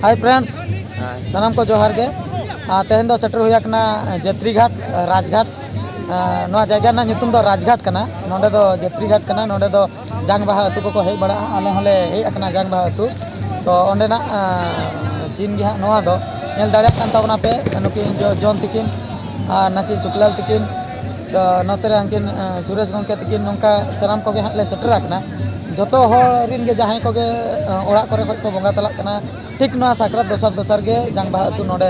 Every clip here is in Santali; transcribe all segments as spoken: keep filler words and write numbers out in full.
Hi friends, ᱥᱟᱱᱟᱢ ᱠᱚ ᱡᱚᱦᱟᱨ ᱜᱮ᱾ ᱟᱨ ᱛᱮᱦᱮᱧ ᱫᱚ ᱥᱮᱴᱮᱨ ᱦᱩᱭ ᱟᱠᱟᱱᱟ ᱡᱟᱹᱛᱨᱤ ᱜᱷᱟᱴ, ᱨᱟᱡᱽᱜᱷᱟᱴ᱾ ᱟᱨ ᱱᱚᱣᱟ ᱡᱟᱭᱜᱟ ᱨᱮᱱᱟᱜ ᱧᱩᱛᱩᱢ ᱫᱚ ᱨᱟᱡᱽᱜᱷᱟᱴ ᱠᱟᱱᱟ᱾ ᱱᱚᱰᱮ ᱫᱚ ᱡᱟᱹᱛᱨᱤ ᱜᱷᱟᱴ ᱠᱟᱱᱟ, ᱱᱚᱰᱮ ᱫᱚ ᱡᱟᱝ ᱵᱟᱦᱟ ᱟᱹᱛᱩ ᱠᱚᱠᱚ ᱦᱮᱡ ᱵᱟᱲᱟᱜᱼᱟ᱾ ᱟᱞᱮ ᱦᱚᱸᱞᱮ ᱦᱮᱡ ᱟᱠᱟᱱᱟ ᱡᱟᱝ ᱵᱟᱦᱟ ᱟᱹᱛᱩ᱾ ᱛᱚ ᱚᱸᱰᱮᱱᱟᱜ ᱥᱤᱱ ᱜᱮ ᱦᱟᱸᱜ ᱱᱚᱣᱟ ᱫᱚ᱾ ᱧᱮᱞ ᱫᱟᱲᱮᱭᱟᱜ ᱠᱟᱱ ᱛᱟᱵᱚᱱᱟ ᱯᱮ ᱱᱩᱠᱤᱱ ᱡᱚ- ᱡᱚᱱ ᱛᱤᱠᱤᱱ ᱟᱨ ᱱᱟᱹᱠᱤᱱ ᱥᱩᱠᱞᱟᱞ ᱛᱤᱠᱤᱱ᱾ ᱛᱚ ᱱᱚᱛᱮ ᱨᱮ ᱦᱟᱹᱱᱠᱤᱱ ᱥᱩᱨᱮᱥ ᱜᱚᱢᱠᱮ ᱛᱤᱠᱤᱱ, ᱱᱚᱝᱠᱟ ᱥᱟᱱᱟᱢ ᱠᱚᱜᱮ ᱦᱟᱸᱜ ᱞᱮ ᱥᱮᱴᱮᱨ ᱟᱠᱟᱱᱟ᱾ ᱡᱚᱛᱚ ᱦᱚᱲ ᱨᱤᱱ ᱜᱮ ᱡᱟᱦᱟᱸᱭ ᱠᱚᱜᱮ ᱚᱲᱟᱜ ᱠᱚᱨᱮ ᱠᱷᱚᱱ ᱠᱚ ᱵᱚᱸᱜᱟ ᱛᱟᱞᱟᱜ ᱠᱟᱱᱟ, ᱴᱷᱤᱠ ᱱᱚᱣᱟ ᱥᱟᱠᱨᱟᱛ ᱫᱚᱥᱟᱨ ᱫᱚᱥᱟᱨ ᱜᱮ ᱡᱟᱝ ᱵᱟᱦᱟ ᱟᱹᱛᱩ ᱱᱚᱰᱮ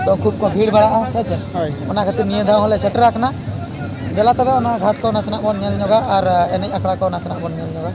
ᱫᱚ ᱠᱷᱩᱵ ᱠᱚ ᱵᱷᱤᱲ ᱵᱟᱲᱟᱜᱼᱟ, ᱥᱮ ᱪᱮᱫ? ᱦᱳᱭ᱾ ᱚᱱᱟ ᱠᱷᱟᱹᱛᱤᱨ ᱱᱤᱭᱟᱹ ᱫᱷᱟᱣ ᱦᱚᱸᱞᱮ ᱥᱮᱴᱮᱨ ᱟᱠᱟᱱᱟ᱾ ᱫᱮᱞᱟ ᱛᱚᱵᱮ ᱚᱱᱟ ᱜᱷᱟᱴ ᱠᱚ ᱱᱟᱥᱮᱱᱟᱜ ᱵᱚᱱ ᱧᱮᱞ ᱧᱚᱜᱟ ᱟᱨ ᱮᱱᱮᱡ ᱟᱠᱷᱲᱟ ᱠᱚ ᱱᱟᱥᱮᱱᱟᱜ ᱵᱚᱱ ᱧᱮᱞ ᱧᱚᱜᱟ᱾